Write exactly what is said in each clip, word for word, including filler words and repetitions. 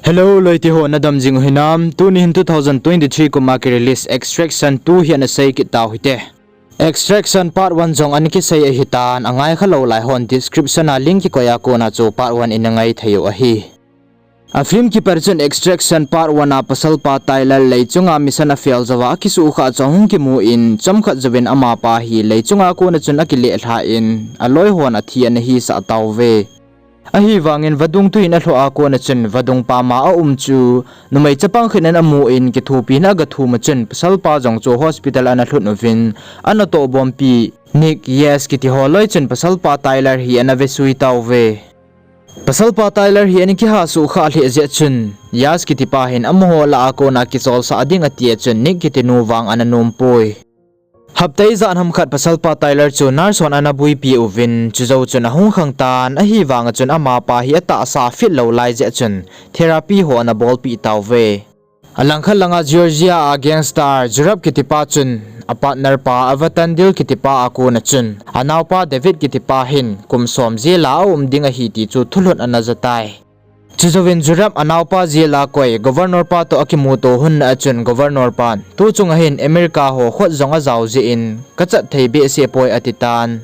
Hello, loite ho, nadam jing u hinam? Tuni hin two thousand twenty-three kum a ki release Extraction two hi ana sei kit tau hite. Extraction part one jong ana kisei ahitan, angai kha lou lai hon description a link kikoi a kona chu part one in angai thei u ahi. A film kipat chun Extraction part one a pasalpa Tyler lei chunga mission a fail jouva akisuhkhah chu ahung kimu in, chomkhat jouvin amapa hi lei chunga kona chun akileh lha in, aloi hon athi ana hisah tauve. Ahivangin vadung tui in alhoh a kona chun vadung pama aum chu numei chapang khat in amu in kithopina agathum a chun pasalpa jong chu hospital ana lhut uvin, ana tohbompi Nick, Yaz kiti ho loi chun pasalpa Tyler hi ana vesui tauve. Pasalpa Tyler hi ana kiha suhkhah lheh jeh chun Yaz kitipa hin amaho lah a kona kicholsah ding ati a chun Nick kitinu vang ana nompoi. Hapta ijat ham khat pasalpa Tyler chu nurse hon ana buipi uvin, chujou chun ahung khangtan, ahivanga chun amapa hi atahsa fit lou lai jeh chun therapy ho ana bolpeh tauve. Alangkhat langa Georgia a gangster Zurab kitipa chun a partner pa Avatandil kitipa a kona chun anaopa David kitipa hin kum som jail a aum ding ahi ti chu thulhut ana jatai. Chujouvin Zurab anaopa jail a koi Governor pa toh akimuto hon a chun Governor pan, tuchunga hin America ho khut jong ajao jeh in kachat thei behseh poi atitan.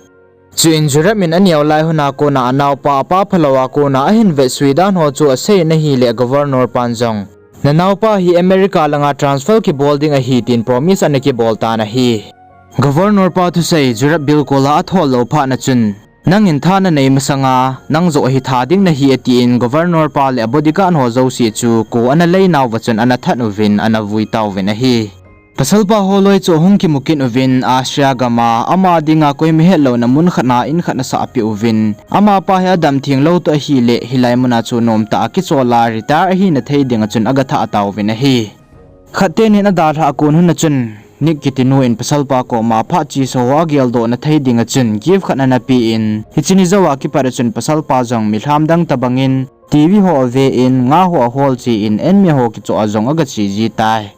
Chuin Zurab in aneo lai hon a kona anaopa apa phalou a kona ahin vetsui dan ho chu asei in ahile Governor pan jong, nanaopa hi America langa transfer kibol ding ahi tin promise ana kibol tan ahi. Governor pa thusei Zurab bilkul a athol lou phat na chun, nangin tha nanei masanga nang joh hi tha ding nahi atin Governor pa le a bodyguard ho jouse chu ko ana lei nauva chun ana that uvin ana vui tauvin ahi. Pasalpa ho loi chu ahung kimu kit uvin Austria gama ama dinga koima hetlouna mun khat a in khat ana sahpeh uvin, amapa hi adam theng lou toh ahile hilai muna chu nomtah a kichol a retire ahina thei dinga chun agathah tauvin ahi. Khat tenin adalhah a kon hon a chun Nick kitinu in pasalpa koma phat chesa ho ageldohna thei dinga chun gift khat ana pe in, hiche ni jouva kipat a chun pasalpa jong milham dang tobangin TV ho ave in, nga ho ahol che in, anmi ho kichoh a jong agache ji tai.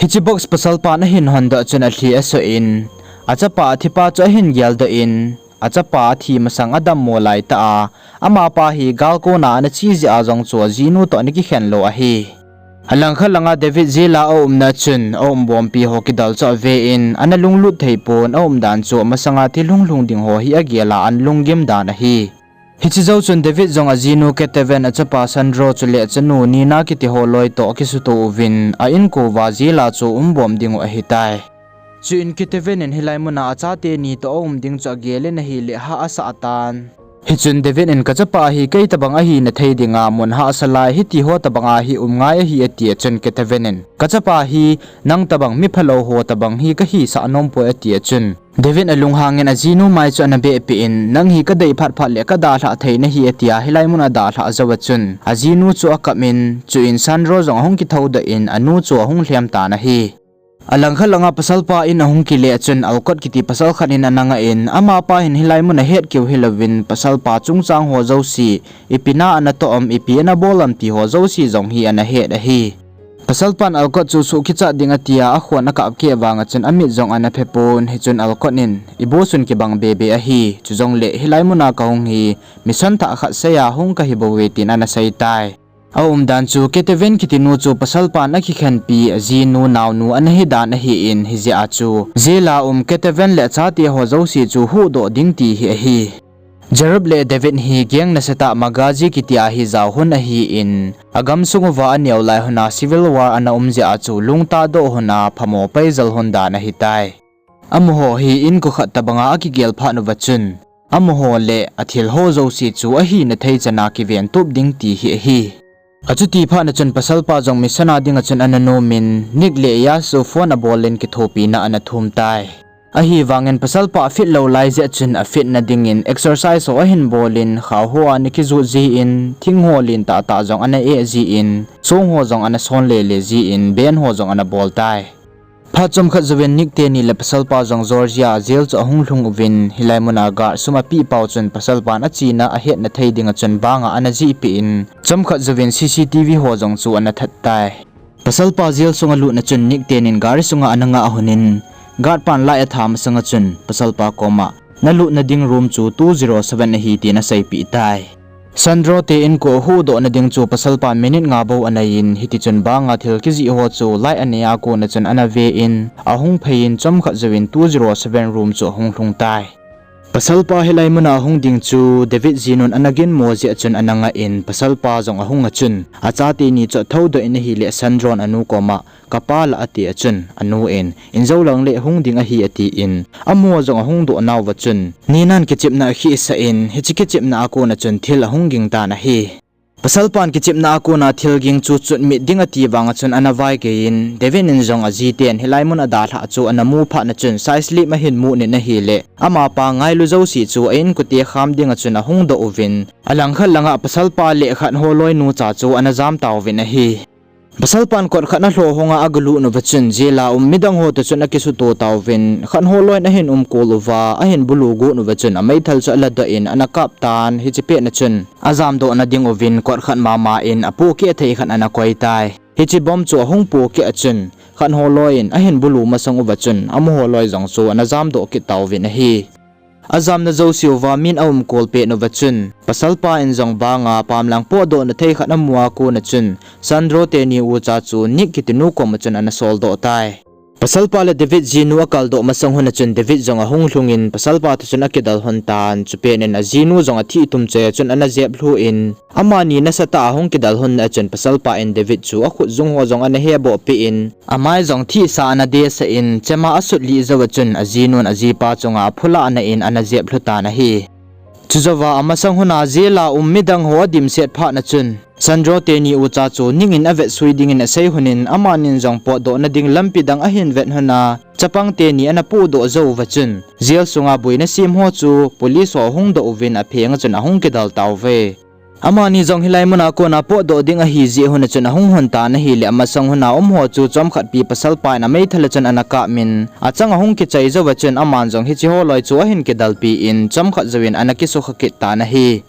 Hiche box pasalpan ahin hondoh chun alhi asoh in, achapa athipa chu ahin geldoh in, achapa athi masang adammo laitah a, amapa hi gal kona ana che jeh a jong chu ajinu toh ana kikhen lou ahi. Alangkhat langa David jail a aumna chun aumbompi ho kidal chu ave in, ana lunglut thei pon, aumdan chu amasanga thil hunglhung ding ho hi agel a ana lunggim dan ahi. Hiche jou chun David jong ajinu Ketaven, achapa Sandro chule achanu Nina kiti ho loi toh akisuto uvin, a inkouva jail a chu umbom dingu ahitai. Chuin Ketaven in hilai muna achate ni toh aum ding chu agel in ahile hah asah tan. Hichun David in, kachapa hi kei tobang ahina thei dinga mun hahsa lai hitiho tobanga hi um ngai ahi, ati a chun Ketaven in, kachapa hi nang tobang miphalou ho tobang hi kahisah nompoi, ati a chun David alunghangin ajinu mai chu ana behpeh in, nang hi kadei phatphat le kadalhah thei nahi, atia hilai mun adalhah jouva chun ajinu chu akap in, chuin Sandro jong ahung kithoudoh in anu chu ahung lhem tan ahi. Alangkhat langa pasalpa in ahung kile a chun Alcott kiti pasal khat in ana ngah in, amapa hin hilai mun ahet keu hilouvin pasalpa chungchang ho jouse, ipi na ana toh am, ipi ana bol am ti ho jouse jong hi ana het ahi. Pasalpan Alcott chu suh kichat ding atia akhon akap keh vanga chun amit jong ana phe pon, hichun Alcott in, ibu sun kibang bebe ahi, chujongle hilai muna kahung hi mission thah khat seiya hung kahibouve, tin ana sei tai. Aumdan chu Ketaven kitinu chu pasalpan akikhenpi ajinu naonu ana hidan ahin, hijeh a chu jail a um Ketaven le achate ho jouse chu huhdoh ding ti hi ahi. Zurab le David hi gang nasatah Magazi kitia hi jaohon ahin, agamsung uva aneo lai hon a civil war ana um jeh a chu lungtahdoh hon a phamo paijal hon dan ahitai. Amaho hi inko khat tobanga akigel phat uva chun, amaho le athil ho jouse chu ahina thei chana kiventup ding ti hi ahi. Achuti phat na chun pasalpa jong mission a dinga chun ana nomin, Nick le Yaz chu phone abol in kithopina ana thum tai. Ahivangin pasalpa fit lou lai jeh chun afitna dingin exercise ho ahin bolin, khao ho ana kijut jin, thing ho len tahtah jong ana eh jin, song ho jong ana son lele jin, band ho jong ana bol tai. Phat chomkhat jouvin Nick teni le pasalpa jong Georgia jail chu ahung lhung uvin, hilai muna guard sum apeh pau chun pasalpan achena ahetna thei dinga chun banga ana jihpeh in, chomkhat jouvin CCTV ho jong chu ana that tai. Pasalpa jail sunga lutna chun Nick tenin gari sunga ana ngah honin, guard pan light atha masanga chun pasalpa koma, nalutna ding room chu two zero seven ahi, tin aseipeh tai. Sandro te inko huhdohna ding chu pasalpan minute nga bou anei in, hitichun banga thil kijih ho chu light anei a kona chun ana ve in, ahung phei in chomkhat jouvin two zero seven room chu ahung lhung tai. Pasalpa hilai muna hung ding chu David jinun ana ginmo jeh chun ana ngah in, pasalpa jong ahung a chun, achate ni chu athoudoh in ahile Sandron anu koma, kapa la ati a chun, anu in, in jou lang le hung ding ahi ati in, amaho jong ahung doh nauva chun, ninan kichepna akhisah in, hiche kichepna a kona chun thil ahung ging tan ahi. Pasalpan kichepna a kona thil ging chu chutmit ding ati vanga chun ana vaigei in, David in jong ajiten hilai mun adalhah chu ana mu phatna chun, side slip ahin mut in ahile, amapa ngailu jouse chu a inkote kham dinga chun ahung doh uvin, alangkhat langa pasalpa le khatho loinu cha chu ana jam tauvin ahi. Pasalpan kot khat ana lho honga agalut uva chun, jail a um midang ho toh chun akisuto tauvin, khatho loin ahin umkol uva, ahin bulu got uva chun, ameithal chu aladoh in ana kap tan, hiche petna chun, ajamdohna ding uvin kot khat mama in apohkeh thei khat ana koi tai. Hiche bomb chu ahung pohkeh a chun, khatho loin ahin bulu masang uva chun, amaho loi jong chu ana jamdoh kit tauvin ahi. Ajamna jouseuva min aumkol pet uva chun, pasalpa in jong banga pamlang potdohna thei khat amu a kona chun, Sandro teni ucha chu Nick kitinu koma chun ana soldoh tai. Pasalpa le David jinu akaldoh masang huna chun David jong ahung lhungin pasalpa toh chun akidal lhon tan, chupet in ajinu jong athih tum choi a chun ana jep lhu in, amani nasatah a hung kidal lhon a chun pasalpa in David chu akhut jung ho jong ana heboh peh in, amai jong thihsa ana desah in, chema asut lih jouva chun ajinun ajipa chunga aphulah na in ana jep lhu tan ahi. Chujouva amasang huna jail a um midang ho adimset phatna chun, Sandro teni ucha chu Nick in avetsui dingin asei hunin, amanin jong potdohna ding lampi dang ahin vet huna, chapang teni ana pohdoh jouva chun, jail sunga boina sem ho chu police ho ahung doh uvin aphenga chun ahung kidal tauve. Amani jong hilai muna kona potdoh ding ahi jeh huna chun ahung lhon tan ahile amasang huna um ho chu chomkhat pi pasalpa in ameithal a chun ana kap in, achang ahung kichai jouva chun aman jong hiche ho loi chu ahin kidalpi in chomkhat jouvin ana kisukha kit tan ahi.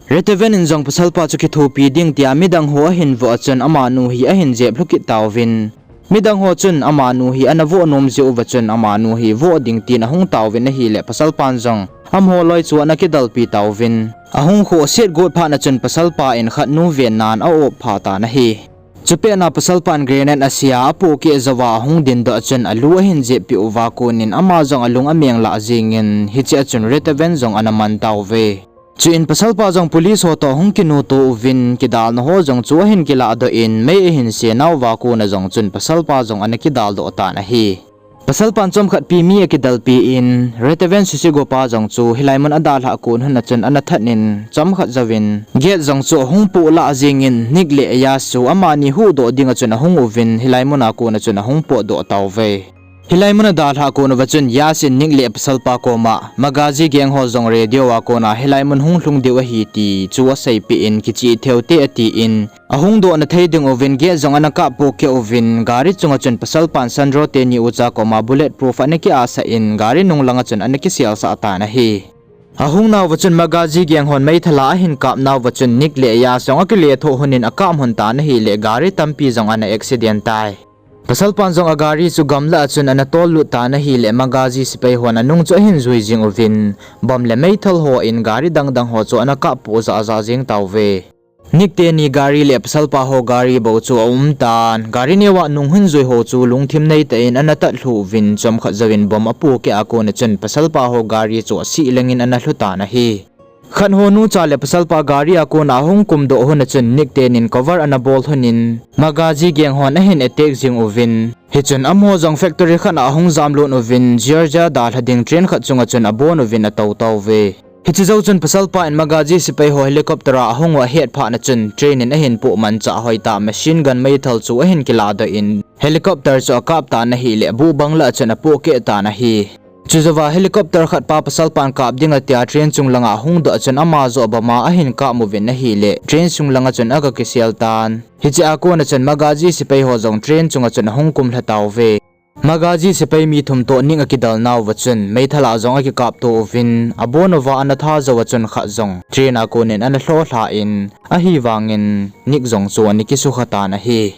Retaven in jong pasalpa chu kithopi ding tia midang ho ahin voh a chun amanu hi ahin jep lhu kit tauvin, midang ho chun amanu hi ana voh nom jeh uva chun amanu hi voh ding tin ahung tauvin ahile pasalpan jong amaho loi chu ana kidalpi tauvin, ahung khohset got phatna chun pasalpa in khatnu vennan a-op pha tan ahi. Chupet na pasalpan grenade asia apohkeh jouva ahung dindoh a chun alu ahin jeppeh uva konin ama jong alung ameng lah jengin hiche a chun Retaven jong ana man tauve. Chuin pasalpa jong police ho toh hung kinuto uvin kidalna ho jong chu ahin kilahdoh in mei ahin se nauva kona jong chun pasalpa jong ana kidaldoh tan ahi. Pasalpan chomkhat pi mi akidalpi in, Retaven Sisigo pa jong chu hilai mun adalhah kon huna chun ana that in, chomkhat jouvin gate jong chu ahung poh lah jengin, Nick le Yas chu amani huhdoh dinga chun ahung uvin, hilai muna kona chun ahung potdoh tauve. Hilai mun adalhah kon uva chun Yas in Nick le pasalpa koma, Magaji gang ho jong radio a kona hilai mun hung lhung diu ahi ti chu aseipeh in, kicheh theu te atin, ahung dohna thei ding uvin gate jong ana kap pohkeh uvin, gari chunga chun pasalpan Sandro teni ucha koma bullet proof ana kiasah in, gari nung langa chun ana kiselsah tan ahi. Ahung nauva chun Magaji gang hon meithal a ahin kap nauva chun Nick le Yas jong akilethoh hunin akap lhon tan ahile gari tampi jong ana accident tai. Pasalpan jong agari chu gamlah a chun ana tollut tan ahile Magaji sepai hon anung chu ahin jui jing uvin, bomb le meithal hon gari dangdang ho chu ana kap poh jahjah jeng tauve. Nick teni gari le pasalpa ho gari bou chu aum tan, gari neova nung hin jui ho chu lungthim neitah in ana tat lhu uvin chomkhat jouvin bomb apohkeh a kona chun pasalpa ho gari chu asih lengin ana lhu tan ahi. Khatho nucha le pasalpa gari a kona ahung kumdoh huna chun Nick tenin cover ana bol hunin, Magaji gang hon ahin attack jing uvin, hichun amaho jong factory khat a ahung jamlut uvin, Georgia dalha ding train khat chunga chun abon uvin atou tauve. Hiche jou chun pasalpa in Magaji sepai ho helicopter a ahung u ahet phatna chun train in ahin poh manchah hoitah machine gun meithal chu ahin kilahdoh in, helicopter chu akap tan ahile buh bangla a chun apohkeh tan ahi. Chujouva helicopter khat pa pasalpan kap dinga tia train chung langa ahung doh a chun ama joh bama ahin kap uvin ahile train chung langa chun aga kisel tan. Hiche a kona chun Magaji sepai ho jong train chunga chun ahung kumlha tauve. Magaji sepai mi thum toh Nick akidal nauva chun meithal a jong akikapto uvin, abon uva ana tha jouva chun khat jong train a konin ana lholha in, ahivangin Nick jong chu ana kisukha tan ahi.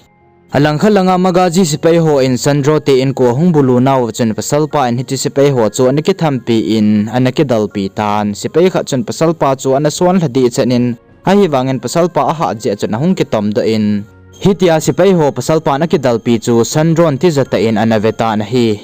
Alangkhat langa Magaji sepai hon Sandro te inko ahung bulu nauva chun pasalpa in hiche sepai ho chu ana kithampi in, ana kidalpi tan, sepai khat chun pasalpa chu ana sonlha dehchet in, Ahivangin pasalpa ahat jeh chun ahung kitomdoh in, hitia sepai ho pasalpan akidalpi chu Sandro in tijatah in ana vetan ahi.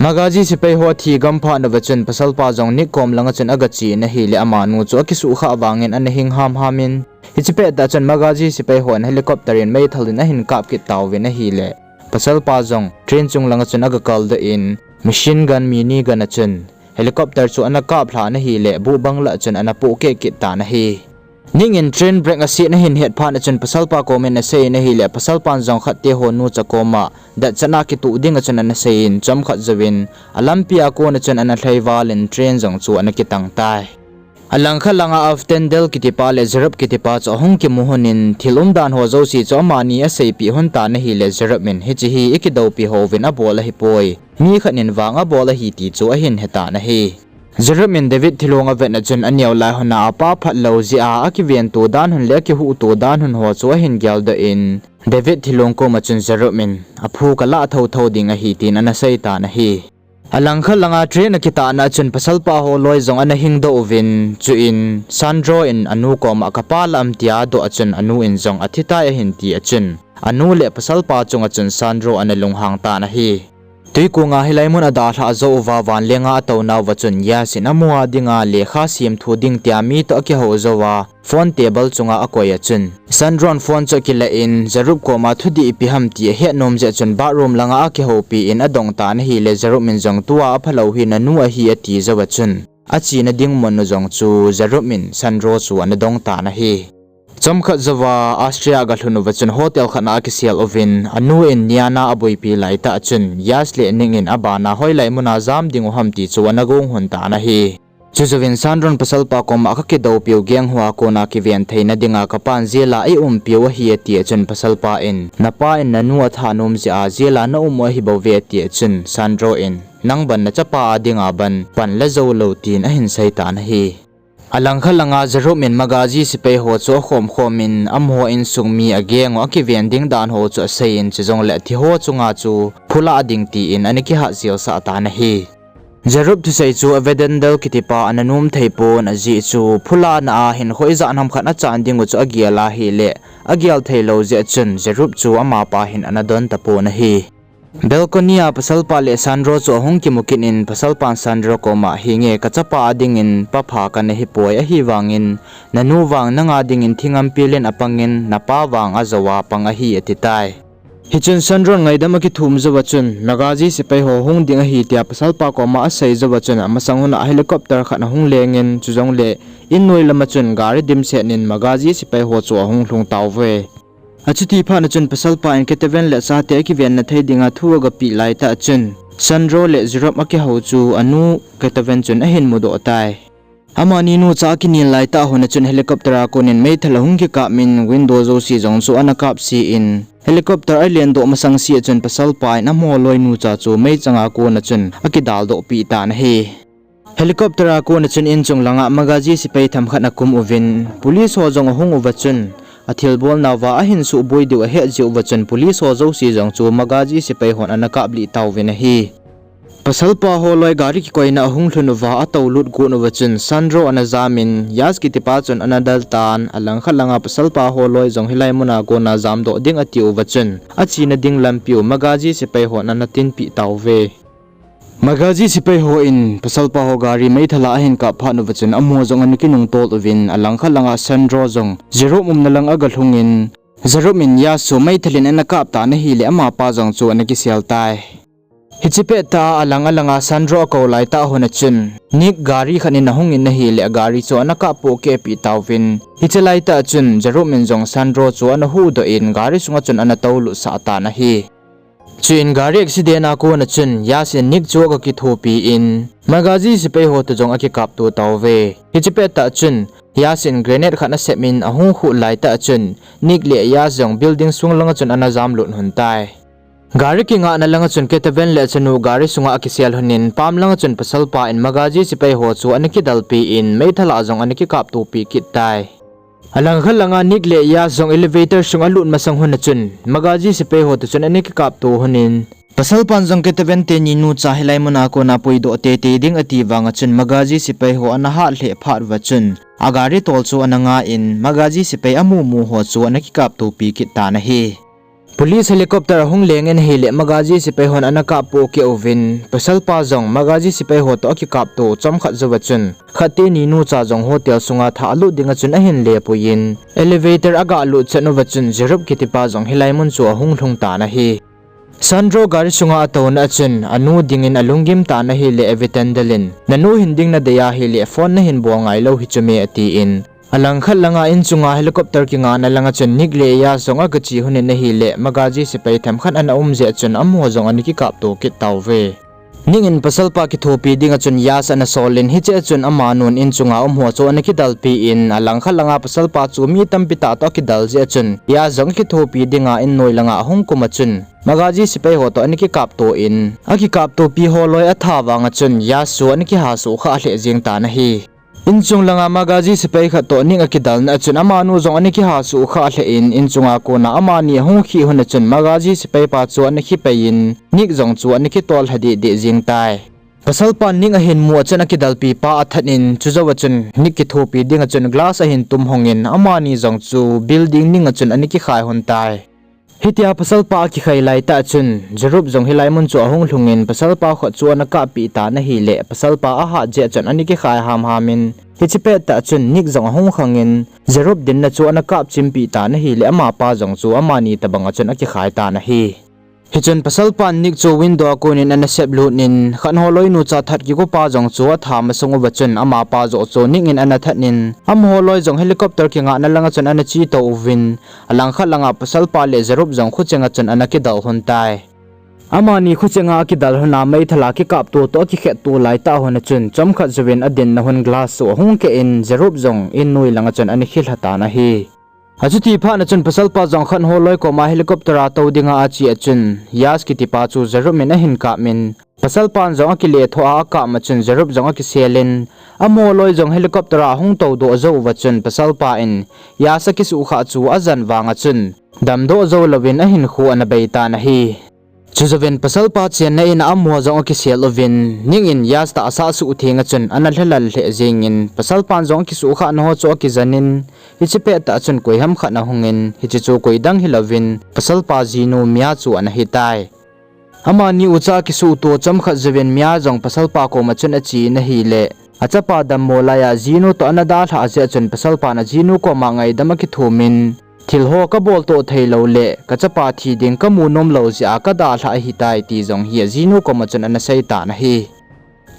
Magaji sepai ho athi gam phat uva chun pasalpa jong Nick kom langa chun agache in ahile amanu chu akisuhkhah vangin ana hing hamham in, hiche pettah chun Magaji sepai hon helicopter in meithal in ahin kap kit tauvin ahile, pasalpa jong train chung langa chun agakaldoh in, machine gun, mini gun a chun helicopter chu ana kaplha in ahile, buhbang lah chun ana pohkeh kit tan ahi. Nick in train brake aset ahin het phat a chun pasalpa komin asei in ahile, pasalpan jong khatte ho nucha koma datchan a kituh dinga chun ana sei in, chomkhat jouvin alampia kona chun ana lhaival in train jong chu ana kitang tai. Alangkhat langa Avdandil kitipa le Zerup kitipa chu ahung kimu lhonin, thil umdan ho jouse chu amani aseipeh lhon tan ahile, Zerup in hiche hi ikidoupi houvin abol ahipoi, mi khat in vang abol ahi ti chu ahin hetan ahi. Zerup in David thilong avetna chun aneo lai lhona apa phatlou jeh a akivento dan lhon le akihuhto dan lhon ho chu ahin geldoh in, David thilong koma chun Zerup in, aphu kalah thouthou ding ahi, tin ana seitan ahi. Alangkhat langa train akitahna a chun pasalpa holoi jong ana hingdoh uvin, chuin Sandro in anu koma kapa lah am tia adoh a chun anu in jong athitai ahin ti a chun, anu le pasalpa chunga chun Sandro ana lunghang tan ahi. Twikonga hilai mun adalhah jou uva vanlenga atounauva chun Yas in amaho dinga lekha semthu ding tia mi toh akihou jouva, phone table chunga akoi a chun, Sandro in phone chu akila in, Zerup koma thudih ipi ham ti ahet nom jeh chun bathroom langa akihoupi in adongtan ahile, Zerup in jong tua aphalou hi nanu ahi ati jouva chun, achena ding mun u jong chu Zerup in Sandro chu ana dongtan ahi. Chomkhat jouva Austria agalhun uva chun hotel khat a akisel uvin, anu in Niana aboipi laitah chun Yas le Nick in abana hoilai muna jam dingu ham ti chu ana gong lhon tan ahi. Chujouvin Sandro in pasalpa koma kakidoupiu geng hoa kona kiven theina dinga kapan jail a eiumpiu ahi ati a chun pasalpa in, napa in nanu athanom jeh a jail a naum u ahibouve ati a chun Sandro in, nang ban nachapa a dinga ban pan la joulou tin ahin seitan ahi. Alangkhat langa Zerup in Magaji sepai ho chu akhom khomin, amaho insung mi ageng u akiven ding dan ho chu asei in, chujongle thiho chunga chu phulah ding tin ana kihat jelsah tan ahi. Zerup thusei chu Avdandil kitipa ana nom theipon, ajeh chu phulahna a hinkho ijat ham khat achan dingu chu agel ahile, agel theilou jeh chun Zerup chu amapa hin ana don tapon ahi. Balcony a pasalpa le Sandro chu ahung kimu kit in, pasalpan Sandro koma, henge, kachapa a dingin papha kana hipoi, ahivangin nanu vang nanga dingin thingampil in apangin, napa vang ajou a pang ahi, atitai. Hichun Sandro in ngaidam akithum jouva chun, Magaji sepai ho hung ding ahi tia pasalpa koma asei jouva chun, amasang huna helicopter khat ahung lengin, chujongle in noi lama chun gari dimset in Magaji sepai ho chu ahung lhung tauve. Achuti phatna chun pasalpa in Ketaven le chate akivenna thei dinga thu agapeh laitah chun, Sandro le Zerup akihou chu anu Ketaven chun ahin mudoh tai. Amani nucha akinel laitah hona chun helicopter a konin meithal ahung kikap in, window jouse jong chu ana kapse in, helicopter alendoh masang se a chun pasalpa in amaho loi nucha chu meichang a kona chun akidaldoh peh tan ahi. Helicopter a kona chun inchung langa Magaji sepai themkhat akum uvin, police ho jong ahung uva chun, athilbolnauva ahin suhboi diu ahet jeh uva chun police ho jouse jong chu Magaji sepai hon ana kaplih tauvin ahi. Pasalpa holoi gari kikoina ahung lhun uva atoulut got uva chun Sandro ana jamin, Yas kitipa chun ana daltan, alangkhat langa pasalpa holoi jong hilai muna kona jamdoh ding ati uva chun, achena ding lampiu Magaji sepai hon ana tinpeh tauve. Magaji sepai hon pasalpa ho gari meithal a ahin kap phat uva chun amaho jong ana kinungtol uvin, alangkhat langa Sandro jong Zerup umna lang agalhungin, Zerup in Yas chu meithal in ana kap tan ahile amapa jong chu ana kisel tai. Hiche pettah a alang alanga Sandro akou laitah hona chun, Nick gari khat in ahungin ahile gari chu ana kap pohkeh peh tauvin, hiche laitah chun Zerup in jong Sandro chu ana huhdoh in gari sunga chun ana toulutsah tan ahi. Chuin gari accident a kona chun Yas in Nick chu agakithopi in, Magaji sepai ho toh jong akikapto tauve. Hiche pettah chun Yas in grenade khat asep in ahung khuh laitah chun Nick le Yas jong building sung langa chun ana jamlut lhon tai. Gari kingahna langa chun Ketaven le achanu gari sunga akisel lhonin, pam langa chun pasalpa in Magaji sepai ho chu ana kidalpi in meithal a jong ana kikaptopi kit tai. Alangkhat langa Nick le Yas jong elevator sunga alut masang hona chun Magaji sepai ho toh chun ana kikapto lhonin, Pasalpan jong kei tavente ninu cha hilai muna kona puidoh teitei ding ati vanga chun Magaji sepai ho ana hat lheh phat uva chun, agari tol chu ana nga in, Magaji sepai amu mu ho chu ana kikaptopi kit tan ahi. Police helicopter ahung leng in ahileh Magaji sepai hon ana kappoh keh uvin, pasalpa jong Magaji sepai ho toh akikapto chomkhat jouva chun, khatte ninu cha jong hotel sunga thah alut dinga chun ahin lepuiyin, elevator aga lut chan uva chun Jerup kitipa jong hilai mun chu ahung lhung tan ahi. Sandro gari sunga atouna a chun, anu dingin alunggim tan ahileh Avitandal in, nanu hin ding nadei ahileh phone nahin bol ngailou hi chu me atin, alangkhat langa in chunga helicopter kingahna langa chun Nick le Yas jong agache lhonin ahileh, Magaji sepai themkhat ana um jeh a chun amaho jong ana kikapto kit tauve. Nick in pasalpa kithopi dinga chun Yas ana solin hiche a chun amanun in chunga umho chu ana kidalpi in, alangkhat langa pasalpa chu mi tampi tah toh akidal jeh a chun Yas jong akithopi dinga in noi langa ahung kum a chun Magaji sepai ho toh ana kikapto in, akikaptopi holoi atha vanga chun Yas chu ana kihasuh khah lheh jeng tan ahi. Inchung langa Magaji sepai khat toh Nick akidalna a chun amanu jong ana kihasuh khah lheh in, inchunga kona amani ahung khih lhon a chun Magaji sepai pa chu ana khipei in, Nick jong chu ana kitol lha deh deh jeng tai. Pasalpan Nick ahin mu a chun akidalpi pa athat in, chujouva chun Nick kithopi dinga chun glass ahin tum lhongin, amani jong chu building ninga chun ana kikhai lhon tai. Hitia pasalpa akikhai laitah a chun, Jerup jong hilai mun chu ahung lhungin, pasalpa khut chu ana kappeh tan ahileh, pasalpa ahat jeh a chun ana kikhai hamham in, hiche pettah a chun Nick jong ahung khangin, Jerup dinna chu ana kapchimpeh tan ahileh, amapa jong chu amani tobanga chun akikhai tan ahi. Hichun pasalpan Nick chu window a konin ana seplut in, khat holoinu cha that kigopa jong chu atha masang uva chun amapa joh chu Nick in ana that in, amaho loi jong helicopter kingahna langa chun ana chetou uvin, alangkhat langa pasalpa le Jerup jong khuchenga chun ana kidal lhon tai. Amani khuchenga akidal lhona meithal a kikapto toh akikhetto laitah lhon a chun chomkhat jouvin adinna lhon glass chu ahung keh in, Jerup jong in noi langa chun ana khilha tan ahi. Achuti phatna chun pasalpa jong khat holoi koma helicopter a tou dinga ache a chun, Yas kitipa chu Jerup in ahin kap in, pasalpan jong akilethoh a akap ma chun Jerup jong akisel in, amaho loi jong helicopter a ahung toudoh jou uva chun pasalpa in Yas akisuhkhah chu ajan vanga chun damdoh jou louvin ahinkho ana bei tan ahi. Chujouvin pasalpa chenna in a amaho jong akisel uvin, Nick in Yas tahsa asuhtheng a chun ana lhalal lheh jengin, pasalpan jong akisuhkhahna ho chu akijan in, hiche pettah a chun koiham khat ana hungin, hiche chu koidang hilouvin, pasalpa jinu Mia chu ana hitai. Amani ucha akisuhto chomkhat jouvin Mia jong pasalpa koma chun ache in ahileh, achapa dammo laiya jinu toh ana dalhah jeh a chun pasalpan ajinu koma ngaidam akithumin, thil ho kabol toh theilou leh, kachapa thi ding kamu nomlou jeh a kadalhah ahitai ti jong hi ajinu koma chun ana seitan ahi.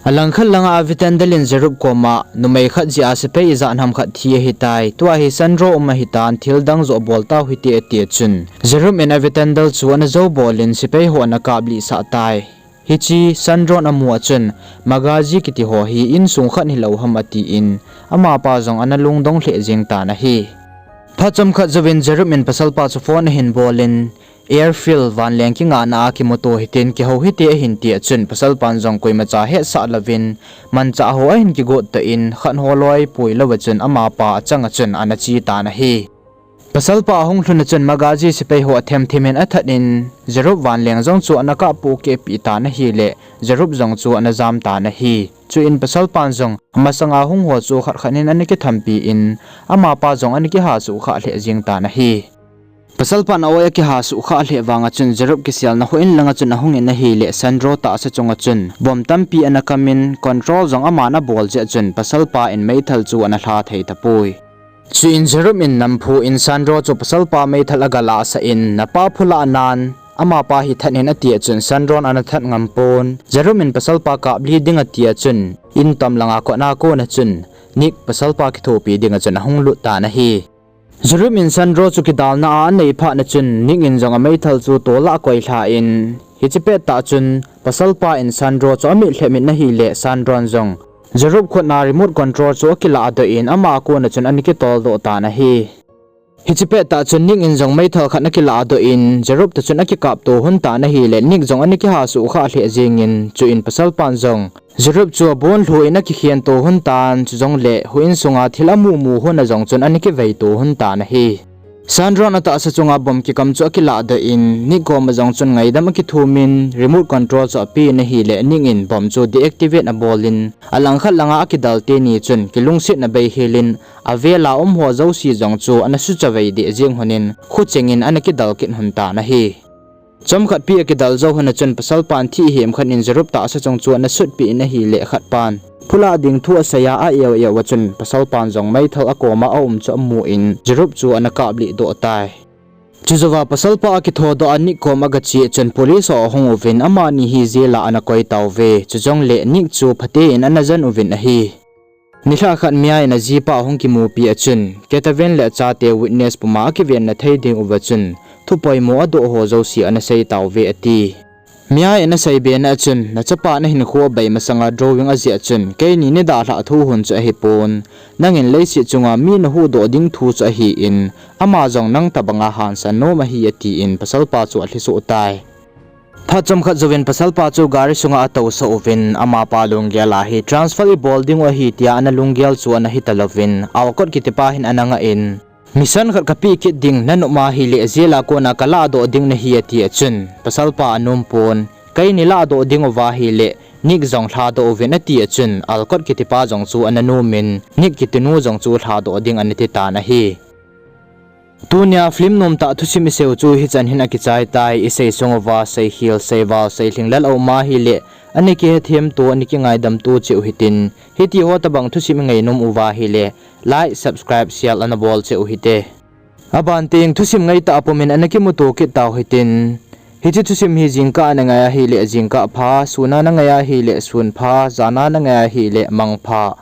Alangkhat langa Avitandal in Jerup koma, numei khat jeh a sepai ijat ham khat thi ahitai, tua hi Sandro um ahitan, thil dang joh bol tau hite ati a chun, Jerup in Avitandal chu ana jou bolin sepai ho ana kaplih sah tai. Hiche Sandron amu a chun, Magaji kiti ho hi insung khat hilou ham atin, amapa jong ana lungdong lheh jeng tan ahi. Phat chomkhat jouvin Jerup in pasalpa chu phone ahin bolin, airfield vanleng kingahna a kimuto hitin kihou hite ahin ti a chun pasalpan jong koimacha hetsah louvin, manchah ho ahin kigot toh in, khat holoi pui louva chun amapa achanga chun ana che tan ahi. Pasalpa ahung lhun a chun Magaji sepai ho athemthem in athat in, Jerup vanleng jong chu ana kappoh kehpeh tan ahileh, Jerup jong chu ana jam tan ahi. Chuin pasalpan jong amasanga hung ho chu khat khat in ana kithampi in, amapa jong ana kihasuhkhah lheh jeng tan ahi. Pasalpan a-oi akihasuhkhah lheh vanga chun Jerup kiselna houin langa chun ahungin ahileh Sandro tahsa chunga chun bomb tampi ana kamin, control jong aman abol jeh a chun pasalpa in meithal chu ana lha thei tapoi. Chuin Jerup in namphu in Sandro chu pasalpa meithal agalahsah in, napa phulah nan amapa hi that in ati a chun Sandron ana that ngampon, Jerup in pasalpa kapli ding ati a chun, in tom langa kotna kona chun, Nick pasalpa kithopi dinga chun ahung lut tan ahi. Jerup in Sandro chu kidalna a anei phatna chun Nick in jong ameithal chu tolah akoilha in, hiche pettah chun pasalpa in Sandro chu amitlhep in ahileh Sandron jong Jerup khutna remote control chu akilahdoh in ama a kona chun ana kitoldoh tan ahi. Hiche pettah chun Nick in jong meithal khat ana kilahdoh in Jerup toh chun akikapto lhon tan ahileh Nick jong ana kihasuhkhah lheh jengin chuin pasalpan jong Jerup chu abonlhu in akikhento lhon tan, chujongleh houin sunga thil amumu lhon a jong chun ana kiveito lhon tan ahi. Sandra in atahsa chunga bomb kikam chu akilah doh in, Nick koma jong chun ngaidam akithum in, remote control chu apen ahile, Nick in bomb chu deactivate abol in, alangkhat langa akidal teni chun kilungsetna beihel in, avela um ho jouse jong chu ana suchavei deh jeng lhon in, khucheng in ana kidal kit lhon tan ahi. Chomkhat pi akidal jou lhon a chun pasalpan thih hemkhat in Jerup tahsa chung chu ana sutpeh in ahile khatpan phulah ding thu asei a, a-eu eu a chun pasalpan jong meithal akoma aum chu amu in Jerup chu ana kaplih doh tai. Chujouva pasalpa akithodoh a Nick kom agache chun police ho ahung uvin amani hi jail a ana koi tauve. Chujongle Nick chu phaten ana jen uvin ahi. Nilhah khat Mia in ajipa ahung kimupi a chun, Ketaven le achate witness puma akivenna thei ding uva chun, thupoimo adoh ho jouse ana sei tauve ati. Mia in asei bena a chun, nachapan ahinkho abei masanga drawing ajeh a chun, keini nidalhah thu hon chu ahipon, nangin leiset chunga mi nahuhdoh ding thu chu ahin, ama jong nang tobanga hansan nom ahi atin pasalpa chu alhisoh tai. Phat chomkhat jouvin pasalpa chu gari sunga atousah uvin, amapa lunggel a hi transfer ibol dingu ahi tia ana lunggel chu ana hita louvin, Alcott kitipa hin ana ngah in, mission khat kapeh kit ding, nanop ahile jail a kona kalahdoh ding nahi ati a chun, pasalpa anompon, keini lahdoh dinguva ahile, Nick jong lhadoh uvin ati a chun, Alcott kitipa jong chu ana nom in, Nick kitinu jong chu lhadoh ding ana titan ahi. Tunia film nomtah thusim iseiu chu hichan hin akichai tai, isei sunguva seikhel, seival, seilhinglel aum ahile, ana kihethemto, ana kingaidamto cheh u hitin, hitiho tobang thusim ingainom uva ahile, like, subscribe, share ana bol cheh u hite. Aban teng thusim ngaitah pumin ana kimuto kit tau hitin, hiche thusim hi jingkah a nangai ahile jingkah pha, suna nangai ahile sun pha, jana nangai ahile mang pha.